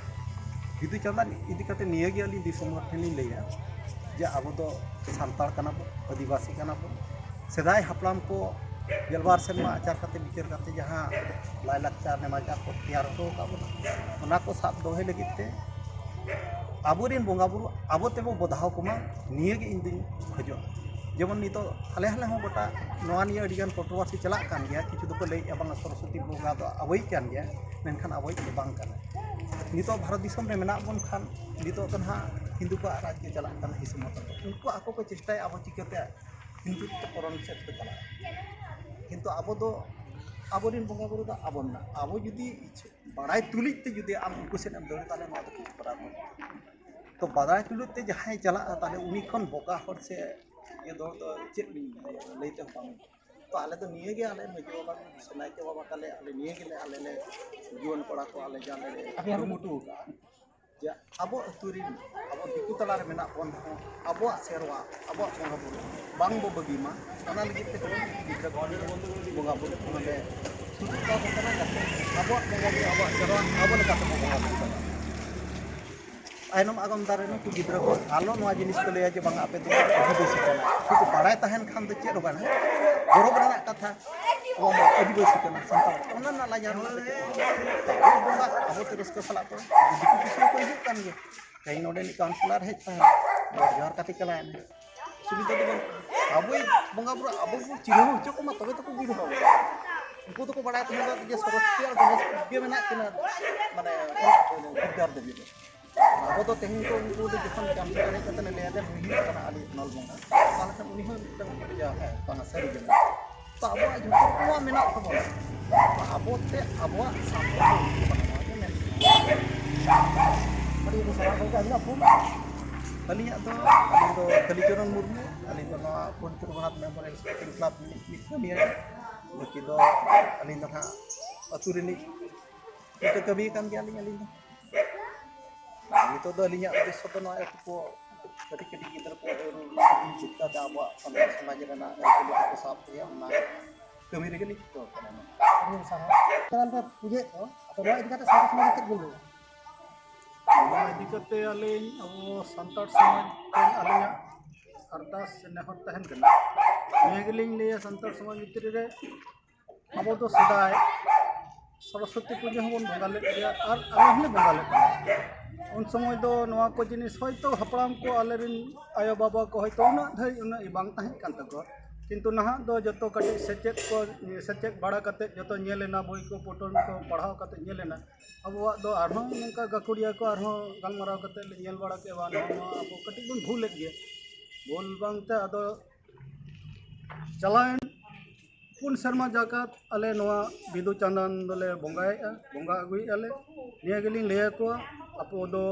ᱵᱤᱫᱩ ᱪᱟᱸᱫᱟᱱ ᱤᱫᱤ ᱠᱟᱛᱮ ᱱᱤᱭᱟᱹ ᱜᱮ ᱟᱹᱞᱤᱧ ᱫᱤᱥᱚᱢ ᱦᱚᱲ ᱴᱷᱮᱱ ᱞᱤᱧ ᱞᱟᱹᱭᱟ ᱡᱮ ᱟᱵᱚ ᱫᱚ ᱥᱟᱱᱛᱟᱲ ᱠᱟᱱᱟ ᱵᱚ, ᱟᱹᱫᱤᱵᱟᱹᱥᱤ ᱠᱟᱱᱟ ᱵᱚ᱾ ᱥᱮᱫᱟᱭ ᱦᱟᱯᱲᱟᱢ ᱠᱚ ᱜᱮᱞᱵᱟᱨ ᱥᱮᱨᱢᱟ ᱟᱪᱟᱨ ᱠᱟᱛᱮ ᱵᱤᱪᱟᱹᱨ ᱠᱟᱛᱮ ᱡᱟᱦᱟᱸ ᱞᱟᱭᱼᱞᱟᱠᱪᱟᱨ ᱱᱮᱢᱟᱪᱟᱨ ᱠᱚ ᱛᱮᱭᱟᱨ ᱦᱚᱴᱚ ᱟᱠᱟᱫ ᱵᱚᱱᱟ, ᱚᱱᱟ ᱠᱚ ᱥᱟᱵ ᱫᱚᱦᱚᱭ ᱞᱟᱹᱜᱤᱫ ᱛᱮ ᱟᱵᱚᱨᱮᱱ ᱵᱚᱸᱜᱟ ᱵᱩᱨᱩ ᱟᱵᱚ ᱛᱮᱵᱚ ᱵᱚᱫᱷᱟᱣ ᱠᱚᱢᱟ, ᱱᱤᱭᱟᱹ ᱜᱮ ᱤᱧ ᱫᱩᱧ ᱠᱷᱚᱡᱚᱜᱼᱟ᱾ ᱡᱮᱢᱚᱱ ᱱᱤᱛᱚᱜ ᱟᱞᱮ ᱦᱚᱸᱞᱮ ᱦᱚᱸ ᱜᱚᱴᱟ ᱱᱚᱣᱟ ᱱᱤᱭᱟᱹ ᱟᱹᱰᱤ ᱜᱟᱱ controversy ᱪᱟᱞᱟᱜ ᱠᱟᱱ ᱜᱮᱭᱟ, ᱠᱤᱪᱷᱩ ᱫᱚᱠᱚ ᱞᱟᱹᱭᱮᱫᱼᱟ ᱵᱟᱝ ᱥᱚᱨᱚᱥᱚᱛᱤ ᱵᱚᱸᱜᱟ ᱫᱚ ᱟᱵᱚᱭᱤᱡ ᱠᱟᱱ ᱜᱮᱭᱟ, ᱢᱮᱱᱠᱷᱟᱱ ᱟᱵᱚᱭᱤᱡ ᱫᱚ ᱵᱟᱝ ᱠᱟᱱᱟ᱾ ᱱᱤᱛᱚᱜ ᱵᱷᱟᱨᱚᱛ ᱫᱤᱥᱚᱢ ᱨᱮ ᱢᱮᱱᱟᱜ ᱵᱚᱱ ᱠᱷᱟᱱ ᱱᱤᱛᱚᱜ ᱫᱚ ᱱᱟᱦᱟᱜ ᱦᱤᱱᱫᱩ ᱠᱚᱣᱟᱜ ᱨᱟᱡᱽ ᱜᱮ ᱪᱟᱞᱟᱜ ᱠᱟᱱᱟ ᱦᱤᱥᱟᱹᱵ ᱢᱚᱛᱚ᱾ ᱩᱱᱠᱩ ᱟᱠᱚ ᱠᱚ ᱪᱮᱥᱴᱟᱭᱟ ᱟᱵᱚ ᱪᱤᱠᱟᱹᱛᱮ ᱦᱤᱱᱫᱩᱛᱛᱚ ᱠᱚᱨᱚᱱ ᱥᱮᱫ ᱠᱚ ᱪᱟᱞᱟᱜᱼᱟ, ᱠᱤᱱᱛᱩ ᱟᱵᱚ ᱫᱚ ᱟᱵᱚᱨᱮᱱ ᱵᱚᱸᱜᱟ ᱵᱩᱨᱩ ᱫᱚ ᱟᱵᱚ ᱢᱮᱱᱟᱜ, ᱟᱵᱚ ᱡᱩᱫᱤ ᱤᱪᱪᱷᱟᱹ ᱵᱟᱲᱟᱭ ᱛᱩᱞᱩᱡ ᱛᱮ ᱡᱩᱫᱤ ᱟᱢ ᱩᱱᱠᱩ ᱥᱮᱫ ᱮᱢ ᱫᱟᱹᱲ, ᱛᱟᱦᱚᱞᱮ ᱱᱚᱣᱟ ᱫᱚ ᱠᱤᱪᱷᱩ ᱠᱚᱨᱟᱣ ᱵᱟᱹᱱᱩᱜᱼᱟ᱾ ᱛᱚ ᱵᱟᱲᱟᱭ ᱛᱩᱞᱩᱡ ᱛᱮ ᱡᱟᱦᱟᱸᱭ ᱪᱟᱞᱟᱜᱼᱟ, ᱛᱟᱦᱚᱞᱮ ᱩᱱᱤ ᱠᱷᱚᱱ ᱵᱚᱠᱟ ᱦᱚᱲ ᱥᱮ ᱤᱭᱟᱹ ᱫᱚ, ᱫᱚ ᱪᱮᱫ ᱞᱤᱧ ᱞᱟᱹᱭᱟ? ᱞᱟᱹᱭ ᱛᱮᱦᱚᱸ ᱵᱟᱝ᱾ ᱛᱚ ᱟᱞᱮ ᱫᱚ ᱱᱤᱭᱟᱹ ᱜᱮ, ᱟᱞᱮ ᱢᱟᱹᱡᱷᱤ ᱵᱟᱵᱟ ᱥᱮ ᱱᱟᱭᱠᱮ ᱵᱟᱵᱟ ᱛᱟᱞᱮ, ᱟᱞᱮ ᱱᱤᱭᱟᱹ ᱜᱮᱞᱮ, ᱟᱞᱮ ᱞᱮ ᱡᱩᱣᱟᱹᱱ ᱠᱚᱲᱟ ᱠᱚ ᱟᱞᱮ ᱡᱟᱞᱮ ᱠᱩᱨᱩᱢᱩᱴᱩ ᱟᱠᱟᱫᱼᱟ ᱡᱮ ᱟᱵᱚ ᱟᱹᱛᱩ ᱨᱮᱱ, ᱟᱵᱚ ᱫᱤᱠᱩ ᱛᱟᱞᱟ ᱨᱮ ᱢᱮᱱᱟᱜ ᱵᱚᱱ ᱨᱮᱦᱚᱸ ᱟᱵᱚᱣᱟᱜ ᱥᱮᱨᱣᱟ, ᱟᱵᱚᱣᱟᱜ ᱵᱚᱸᱜᱟ ᱵᱩᱨᱩ ᱵᱟᱝ ᱵᱚ ᱵᱟᱹᱜᱤ ᱢᱟ᱾ ᱚᱱᱟ ᱞᱟᱹᱜᱤᱫ ᱛᱮ ᱜᱤᱫᱽᱨᱟᱹ ᱠᱚ ᱵᱚᱸᱜᱟ ᱵᱩᱨᱩ ᱠᱚ ᱱᱚᱰᱮ ᱥᱩᱨᱩᱜ ᱛᱟᱵᱚᱱ ᱠᱟᱱᱟ, ᱡᱟᱛᱮ ᱟᱵᱚᱣᱟᱜ ᱵᱚᱸᱜᱟ ᱵᱩᱨᱩ, ᱟᱵᱚᱣᱟᱜ ᱥᱮᱨᱣᱟ ᱟᱵᱚ ᱞᱮᱠᱟ ᱛᱮᱵᱚ ᱵᱚᱸᱜᱟ ᱵᱩᱨᱩ ᱫᱟᱲᱮᱭᱟᱜᱼᱟ᱾ ᱛᱟᱭᱱᱚᱢ ᱟᱜᱟᱢ ᱫᱤᱱ ᱨᱮ ᱱᱩᱠᱩ ᱜᱤᱫᱽᱨᱟᱹ ᱠᱚ ᱟᱞᱚ ᱱᱚᱣᱟ ᱡᱤᱱᱤᱥ ᱠᱚ ᱞᱟᱹᱭᱟ ᱡᱮ ᱵᱟᱝᱟ ᱟᱯᱮ ᱫᱚ ᱟᱹᱫᱤᱵᱟᱹᱥᱤ ᱠᱟᱱᱟ᱾ ᱥᱩᱫᱷᱩ ᱵᱟᱲᱟᱭ ᱛᱟᱦᱮᱱ ᱠᱷᱟᱱ ᱫᱚ ᱪᱮᱫ ᱦᱚᱸ ᱵᱟᱝ, ᱜᱚᱨᱚᱵᱽ ᱨᱮᱱᱟᱜ ᱠᱟᱛᱷᱟ᱾ ᱟᱵᱚ ᱢᱟ ᱟᱹᱫᱤᱵᱟᱹᱥᱤ ᱠᱟᱱᱟ, ᱥᱟᱱᱛᱟᱲ ᱠᱟᱱᱟ, ᱚᱱᱟ ᱨᱮᱱᱟᱜ ᱞᱟᱡᱟᱣ ᱨᱮᱱᱟᱜ ᱫᱚ ᱪᱮᱫ ᱦᱚᱸ ᱵᱟᱝ᱾ ᱟᱵᱚ ᱵᱚᱸᱜᱟ ᱟᱵᱚ ᱛᱮ ᱨᱟᱹᱥᱠᱟᱹ ᱥᱟᱞᱟᱜ ᱠᱚ ᱫᱤᱠᱩ ᱯᱩᱥᱤ ᱦᱚᱸᱠᱚ ᱦᱤᱡᱩᱜ ᱠᱟᱱ ᱜᱮᱭᱟ᱾ ᱛᱮᱦᱮᱧ ᱱᱚᱰᱮ ᱢᱤᱫ councillor ᱦᱮᱡ ᱛᱟᱦᱮᱱ, ᱜᱚᱰ ᱡᱚᱦᱟᱨ ᱠᱟᱛᱮ ᱪᱟᱞᱟᱣ ᱮᱱᱟ᱾ ᱥᱩᱵᱤᱫᱷᱟ ᱫᱚ ᱵᱟᱹᱱᱩᱜᱼᱟ᱾ ᱟᱵᱚᱭᱤᱡ ᱵᱚᱸᱜᱟ ᱵᱩᱨᱩ ᱟᱵᱚ ᱵᱚᱱ ᱪᱤᱱᱦᱟᱹᱣ ᱦᱚᱪᱚ ᱠᱚᱢᱟ, ᱛᱚᱵᱮ ᱛᱚᱠᱚ ᱵᱩᱡᱷᱟᱹᱣᱟ᱾ ᱩᱱᱠᱩ ᱫᱚᱠᱚ ᱵᱟᱲᱟᱭ ᱛᱟᱦᱮᱸ ᱡᱮ ᱥᱚᱨᱚᱥᱚᱛᱤ ᱟᱨ ᱜᱚᱱᱮᱥ ᱜᱮ ᱢᱮᱱᱟᱜ ᱠᱤᱱᱟ, ᱢᱟᱱᱮ, ᱵᱤᱫᱽᱫᱟᱹᱨ ᱫᱮᱵᱤ ᱫᱚ᱾ ᱟᱵᱚ ᱫᱚ ᱛᱮᱦᱮᱧ ᱠᱚ ᱩᱱᱠᱩ ᱫᱚ ᱡᱚᱠᱷᱚᱱ ᱪᱟᱢᱪᱟ ᱮᱱᱮᱡ ᱠᱟᱛᱮ ᱞᱮ ᱞᱟᱹᱭᱟ ᱡᱮ ᱱᱩᱭ ᱦᱩᱭᱩᱜ ᱠᱟᱱᱟ ᱟᱞᱮ ᱱᱚᱞ ᱵᱚᱸᱜᱟ, ᱛᱟᱦᱚᱞᱮ ᱠᱷᱟᱱ ᱩᱱᱤ ᱦᱚᱸ ᱢᱤᱫᱴᱟᱝ ᱤᱭᱟᱹ, ᱦᱮᱸ, ᱵᱟᱝᱟ, ᱥᱟᱹᱨᱤ ᱜᱮ ᱢᱮᱱᱟᱜᱼᱟ᱾ ᱛᱚ ᱟᱵᱚᱣᱟᱜ ᱡᱷᱚᱛᱚ ᱠᱚᱣᱟᱜ ᱢᱮᱱᱟᱜ ᱛᱟᱵᱚᱱᱟ, ᱟᱵᱚᱛᱮ ᱟᱵᱚᱣᱟᱜ ᱥᱟᱱᱛᱟᱲ ᱦᱩᱭᱩᱜ ᱠᱟᱱᱟ, ᱱᱚᱣᱟ ᱜᱮ ᱢᱮᱱ᱾ ᱟᱹᱰᱤ ᱟᱹᱰᱤ ᱥᱟᱨᱦᱟᱣ ᱜᱚᱢᱠᱮ, ᱟᱹᱵᱤᱱᱟᱜ ᱯᱷᱳᱱ? ᱟᱹᱞᱤᱧᱟᱜ ᱫᱚ, ᱟᱹᱞᱤᱧ ᱫᱚ ᱠᱟᱞᱤᱪᱚᱨᱚᱱ ᱢᱩᱨᱢᱩ, ᱟᱹᱞᱤᱧ ᱫᱚ ᱱᱚᱣᱟ Pandit Raghunath memorial sporting club ᱨᱤᱱᱤᱡ ᱢᱤᱫ ᱠᱟᱹᱢᱤᱭᱟᱹ᱾ ᱵᱟᱹᱠᱤ ᱫᱚ ᱟᱹᱞᱤᱧ ᱫᱚ ᱦᱟᱸᱜ ᱟᱹᱛᱩ ᱨᱤᱱᱤᱡ ᱢᱤᱫᱴᱮᱱ ᱠᱟᱹᱢᱤᱭᱟᱹ ᱠᱟᱱ ᱜᱮᱭᱟᱞᱤᱧ ᱟᱹᱞᱤᱧ ᱫᱚ᱾ ᱱᱤᱛᱚᱜ ᱫᱚ ᱟᱹᱞᱤᱧᱟᱜ ᱩᱫᱽᱫᱮᱥᱥᱚ ᱫᱚ ᱱᱚᱣᱟ ᱟᱹᱛᱩ ᱠᱚ ᱠᱟᱹᱴᱤᱡ ᱠᱟᱹᱴᱤᱡ ᱜᱤᱫᱽᱨᱟᱹ ᱠᱚ ᱨᱩ ᱪᱮᱫ ᱠᱟᱛᱮ ᱟᱵᱚᱣᱟᱜ ᱥᱟᱱᱛᱟᱲ ᱥᱚᱢᱟᱡᱽ ᱨᱮᱱᱟᱜ ᱟᱹᱨᱤᱪᱟᱹᱞᱤ ᱠᱚ ᱥᱟᱵ ᱤᱫᱤᱭᱟ, ᱚᱱᱟ ᱠᱟᱹᱢᱤ ᱨᱮᱜᱮ ᱞᱤᱧ ᱪᱷᱩᱴᱟᱹᱣ ᱠᱟᱱᱟ᱾ ᱟᱹᱰᱤ ᱥᱟᱨᱦᱟᱣ᱾ ᱮᱱᱛᱮ ᱯᱩᱡᱟᱹᱭᱮᱫ ᱫᱚ, ᱟᱫᱚ ᱱᱚᱣᱟ ᱤᱫᱤ ᱠᱟᱛᱮ ᱥᱟᱶᱛᱟ ᱥᱚᱢᱟᱡᱽ ᱨᱮ ᱪᱮᱫ ᱵᱤᱱ ᱞᱟᱹᱭᱟ? ᱱᱚᱣᱟ ᱤᱫᱤ ᱠᱟᱛᱮ ᱟᱹᱞᱤᱧ ᱟᱵᱚ ᱥᱟᱱᱛᱟᱲ ᱥᱚᱢᱟᱡᱽ ᱨᱮᱱ ᱟᱹᱞᱤᱧᱟᱜ ᱟᱨᱫᱟᱥ ᱥᱮ ᱱᱮᱦᱚᱨ ᱛᱟᱦᱮᱱ ᱠᱟᱱᱟ ᱱᱤᱭᱟᱹ ᱜᱮᱞᱤᱧ ᱞᱟᱹᱭᱟ, ᱥᱟᱱᱛᱟᱲ ᱥᱚᱢᱟᱡᱽ ᱵᱷᱤᱛᱨᱤ ᱨᱮ ᱟᱵᱚ ᱫᱚ ᱥᱮᱫᱟᱭ ᱥᱚᱨᱚᱥᱚᱛᱤ ᱯᱩᱡᱟᱹ ᱦᱚᱸᱵᱚᱱ ᱵᱚᱸᱜᱟ ᱞᱮᱫ ᱜᱮᱭᱟ ᱟᱨ ᱟᱞᱮ ᱦᱚᱸᱞᱮ ᱵᱚᱸᱜᱟ ᱞᱮᱫ ᱜᱮᱭᱟ᱾ ᱩᱱ ᱥᱚᱢᱚᱭ ᱫᱚ ᱱᱚᱣᱟ ᱠᱚ ᱡᱤᱱᱤᱥ ᱦᱚᱭᱛᱳ ᱦᱟᱯᱲᱟᱢ ᱠᱚ, ᱟᱞᱮᱨᱮᱱ ᱟᱭᱳᱼᱵᱟᱵᱟ ᱠᱚ ᱦᱚᱭᱛᱳ ᱩᱱᱟᱹᱜ ᱫᱷᱟᱹᱨᱤᱡ ᱩᱱᱟᱹᱜ ᱵᱟᱝ ᱛᱟᱦᱮᱸ ᱠᱟᱱ ᱛᱟᱠᱚᱣᱟ, ᱠᱤᱱᱛᱩ ᱱᱟᱦᱟᱜ ᱫᱚ ᱡᱚᱛᱚ ᱠᱟᱹᱴᱤᱡ ᱥᱮᱪᱮᱫ ᱠᱚ, ᱥᱮᱪᱮᱫ ᱵᱟᱲᱟ ᱠᱟᱛᱮᱫ ᱡᱚᱛᱚ ᱧᱮᱞ ᱮᱱᱟ, ᱵᱳᱭ ᱠᱚ ᱯᱚᱴᱚᱞ ᱠᱚ ᱯᱟᱲᱦᱟᱣ ᱠᱟᱛᱮᱫ ᱧᱮᱞ ᱮᱱᱟ᱾ ᱟᱵᱚᱣᱟᱜ ᱫᱚ ᱟᱨᱦᱚᱸ ᱱᱚᱝᱠᱟ ᱜᱟᱹᱠᱷᱩᱲᱤᱭᱟᱹ ᱠᱚ ᱟᱨᱦᱚᱸ ᱜᱟᱞᱢᱟᱨᱟᱣ ᱠᱟᱛᱮᱫ ᱞᱮ ᱧᱮᱞ ᱵᱟᱲᱟ ᱠᱮᱫᱼᱟ, ᱵᱟᱝ, ᱱᱚᱣᱟ ᱟᱵᱚ ᱠᱟᱹᱴᱤᱡ ᱵᱚᱱ ᱵᱷᱩᱞᱮᱫ ᱜᱮᱭᱟ᱾ ᱵᱷᱩᱞ ᱵᱟᱝᱛᱮ ᱟᱫᱚ ᱪᱟᱞᱟᱣᱮᱱ ᱯᱩᱱ ᱥᱮᱨᱢᱟ ᱡᱟᱠᱟᱛ ᱟᱞᱮ ᱱᱚᱣᱟ ᱵᱤᱫᱩ ᱪᱟᱸᱫᱟᱱ ᱫᱚᱞᱮ ᱵᱚᱸᱜᱟᱭᱮᱫᱼᱟ, ᱵᱚᱸᱜᱟ ᱟᱹᱜᱩᱭᱮᱫᱼᱟ ᱞᱮ᱾ ᱱᱤᱭᱟᱹ ᱜᱮᱞᱤᱧ ᱞᱟᱹᱭ ᱟᱠᱚᱣᱟ, ᱟᱵᱚ ᱫᱚ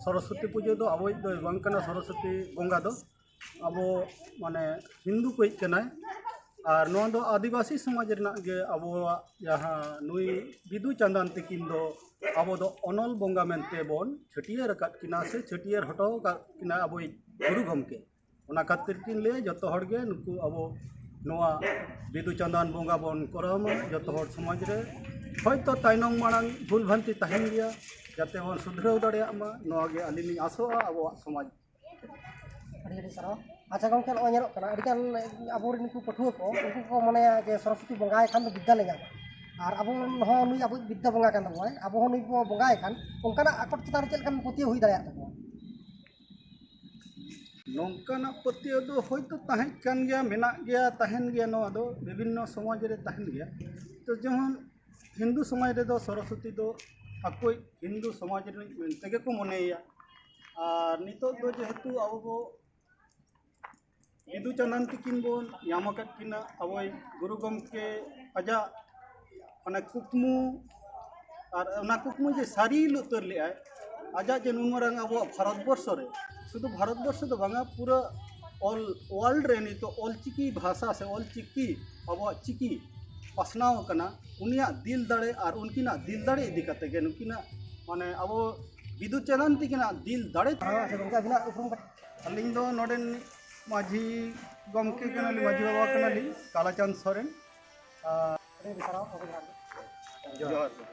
ᱥᱚᱨᱚᱥᱚᱛᱤ ᱯᱩᱡᱟᱹ ᱫᱚ ᱟᱵᱚᱭᱤᱡ ᱫᱚᱭ ᱵᱟᱝ ᱠᱟᱱᱟ, ᱥᱚᱨᱚᱥᱚᱛᱤ ᱵᱚᱸᱜᱟ ᱫᱚ ᱟᱵᱚ ᱢᱟᱱᱮ ᱦᱤᱱᱫᱩ ᱠᱚᱭᱤᱡ ᱠᱟᱱᱟᱭ᱾ ᱟᱨ ᱱᱚᱣᱟ ᱫᱚ ᱟᱹᱫᱤᱵᱟᱹᱥᱤ ᱥᱚᱢᱟᱡᱽ ᱨᱮᱱᱟᱜ ᱜᱮ ᱟᱵᱚᱣᱟᱜ ᱡᱟᱦᱟᱸ ᱱᱩᱭ ᱵᱤᱫᱩ ᱪᱟᱸᱫᱟᱱ ᱛᱤᱠᱤᱱ ᱫᱚ ᱟᱵᱚ ᱫᱚ ᱚᱱᱚᱞ ᱵᱚᱸᱜᱟ ᱢᱮᱱᱛᱮ ᱵᱚᱱ ᱪᱷᱟᱹᱴᱭᱟᱹᱨ ᱟᱠᱟᱫ ᱠᱤᱱᱟ ᱥᱮ ᱪᱷᱟᱹᱴᱭᱟᱹᱨ ᱦᱚᱴᱚ ᱟᱠᱟᱫ ᱠᱤᱱᱟ ᱟᱵᱚᱭᱤᱡ ᱜᱩᱨᱩ ᱜᱚᱢᱠᱮ᱾ ᱚᱱᱟ ᱠᱷᱟᱹᱛᱤᱨ ᱛᱤᱧ ᱞᱟᱹᱭᱟ, ᱡᱚᱛᱚ ᱦᱚᱲ ᱜᱮ ᱱᱩᱠᱩ ᱟᱵᱚ ᱱᱚᱣᱟ ᱵᱤᱫᱩ ᱪᱟᱸᱫᱟᱱ ᱵᱚᱸᱜᱟ ᱵᱚᱱ ᱠᱚᱨᱟᱣ ᱢᱟ᱾ ᱡᱚᱛᱚ ᱦᱚᱲ ᱥᱚᱢᱟᱡᱽ ᱨᱮ ᱦᱚᱭᱛᱳ ᱛᱟᱭᱱᱚᱢ ᱢᱟᱲᱟᱝ ᱵᱷᱩᱞ ᱵᱷᱟᱱᱛᱤ ᱛᱟᱦᱮᱱ ᱜᱮᱭᱟ, ᱡᱟᱛᱮ ᱵᱚᱱ ᱥᱩᱫᱷᱨᱟᱹᱣ ᱫᱟᱲᱮᱭᱟᱜ ᱢᱟ, ᱱᱚᱣᱟ ᱜᱮ ᱟᱹᱞᱤᱧ ᱞᱤᱧ ᱟᱥᱚᱜᱼᱟ ᱟᱵᱚᱣᱟᱜ ᱥᱚᱢᱟᱡᱽ᱾ ᱟᱹᱰᱤ ᱟᱹᱰᱤ ᱥᱟᱨᱦᱟᱣ᱾ ᱟᱪᱪᱷᱟ ᱜᱚᱢᱠᱮ, ᱱᱚᱜᱼᱚᱭ ᱧᱮᱞᱚᱜ ᱠᱟᱱᱟ, ᱟᱹᱰᱤᱜᱟᱱ ᱟᱵᱚᱨᱮᱱ ᱱᱩᱠᱩ ᱯᱟᱹᱴᱷᱩᱣᱟᱹ ᱠᱚ, ᱩᱱᱠᱩ ᱠᱚ ᱢᱚᱱᱮᱭᱟ ᱡᱮ ᱥᱚᱨᱚᱥᱚᱛᱤ ᱵᱚᱸᱜᱟᱭ ᱠᱷᱟᱱ ᱫᱚ ᱵᱤᱫᱽᱫᱟ ᱞᱮ ᱧᱟᱢᱟ, ᱟᱨ ᱟᱵᱚ ᱦᱚᱸ ᱱᱩᱭ ᱟᱵᱚᱭᱤᱡ ᱵᱤᱫᱽᱫᱟ ᱵᱚᱸᱜᱟ ᱠᱟᱱ ᱛᱟᱵᱚᱱᱟᱭ, ᱟᱵᱚ ᱦᱚᱸ ᱱᱩᱭ ᱵᱚ ᱵᱚᱸᱜᱟᱭ ᱠᱷᱟᱱ, ᱚᱱᱠᱟᱱᱟᱜ ᱟᱠᱚᱴ ᱪᱮᱛᱟᱱ ᱨᱮ ᱪᱮᱫ ᱞᱮᱠᱟᱱ ᱯᱟᱹᱛᱭᱟᱹᱣ ᱦᱩᱭ ᱫᱟᱲᱮᱭᱟᱜ ᱛᱟᱠᱚᱣᱟ? ᱱᱚᱝᱠᱟᱱᱟᱜ ᱯᱟᱹᱛᱭᱟᱹᱣ ᱫᱚ ᱦᱳᱭᱛᱳ ᱛᱟᱦᱮᱸ ᱠᱟᱱ ᱜᱮᱭᱟ, ᱢᱮᱱᱟᱜ ᱜᱮᱭᱟ, ᱛᱟᱦᱮᱱ ᱜᱮᱭᱟ, ᱱᱚᱣᱟ ᱫᱚ ᱵᱤᱵᱷᱤᱱᱱᱚ ᱥᱚᱢᱟᱡᱽ ᱨᱮ ᱛᱟᱦᱮᱱ ᱜᱮᱭᱟ᱾ ᱛᱚ ᱡᱮᱢᱚᱱ ᱦᱤᱱᱫᱩ ᱥᱚᱢᱟᱡᱽ ᱨᱮᱫᱚ ᱥᱚᱨᱚᱥᱚᱛᱤ ᱫᱚ ᱟᱠᱚᱭᱤᱡ ᱦᱤᱱᱫᱩ ᱥᱚᱢᱟᱡᱽ ᱨᱤᱱᱤᱡ ᱢᱮᱱᱛᱮ ᱜᱮᱠᱚ ᱢᱚᱱᱮᱭᱮᱭᱟ᱾ ᱟᱨ ᱱᱤᱛᱚᱜ ᱫᱚ ᱡᱮᱦᱮᱛᱩ ᱟᱵᱚ ᱵᱚ ᱵᱤᱫᱩ ᱪᱟᱸᱫᱟᱱ ᱛᱤᱠᱤᱱ ᱵᱚᱱ ᱧᱟᱢ ᱟᱠᱟᱫ ᱠᱤᱱᱟ, ᱟᱵᱚᱭᱤᱡ ᱜᱩᱨᱩ ᱜᱚᱢᱠᱮ ᱟᱡᱟᱜ ᱚᱱᱟ ᱠᱩᱠᱢᱩ, ᱟᱨ ᱚᱱᱟ ᱠᱩᱠᱢᱩ ᱡᱮ ᱥᱟᱹᱨᱤ ᱩᱛᱟᱹᱨ ᱞᱮᱫᱟᱭ, ᱟᱡᱟᱜ ᱡᱮ ᱱᱩᱱ ᱢᱟᱨᱟᱝ ᱟᱵᱚᱣᱟᱜ ᱵᱷᱟᱨᱚᱛ ᱵᱚᱨᱥᱚ ᱨᱮ, ᱥᱩᱫᱷᱩ ᱵᱷᱟᱨᱚᱛ ᱵᱚᱨᱥᱚ ᱫᱚ ᱵᱟᱝᱟ, ᱯᱩᱨᱟᱹ ᱚᱞ ᱣᱟᱨᱞᱰ ᱨᱮ ᱱᱤᱛᱚᱜ ᱚᱞᱪᱤᱠᱤ ᱵᱷᱟᱥᱟ ᱥᱮ ᱚᱞᱪᱤᱠᱤ, ᱟᱵᱚᱣᱟᱜ ᱪᱤᱠᱤ ᱯᱟᱥᱱᱟᱣ ᱟᱠᱟᱱᱟ, ᱩᱱᱤᱭᱟᱜ ᱫᱤᱞ ᱫᱟᱲᱮ ᱟᱨ ᱩᱱᱠᱤᱱᱟᱜ ᱫᱤᱞ ᱫᱟᱲᱮ ᱤᱫᱤ ᱠᱟᱛᱮ ᱜᱮ, ᱱᱩᱠᱤᱱᱟᱜ ᱢᱟᱱᱮ ᱟᱵᱚ ᱵᱤᱫᱩ ᱪᱟᱸᱫᱟᱱ ᱛᱤᱠᱤᱱᱟᱜ ᱫᱤᱞ ᱫᱟᱲᱮ᱾ ᱦᱮᱸ, ᱟᱪᱪᱷᱟ ᱜᱚᱢᱠᱮ, ᱟᱹᱵᱤᱱᱟᱜ ᱩᱯᱨᱩᱢ ᱠᱟᱹᱴᱤᱡ᱾ ᱟᱹᱞᱤᱧ ᱫᱚ ᱱᱚᱰᱮᱱ ᱢᱟᱹᱡᱷᱤ ᱜᱚᱢᱠᱮ ᱠᱟᱱᱟᱞᱤᱧ, ᱢᱟᱹᱡᱷᱤ ᱵᱟᱵᱟ ᱠᱟᱱᱟᱞᱤᱧ, ᱠᱟᱞᱟᱪᱟᱸᱫᱽ ᱥᱚᱨᱮᱱ᱾ ᱟᱨ ᱟᱹᱰᱤ ᱟᱹᱰᱤ ᱥᱟᱨᱦᱟᱣ, ᱟᱹᱰᱤ ᱡᱚᱦᱟᱨ᱾ ᱡᱚᱦᱟᱨ ᱜᱮ᱾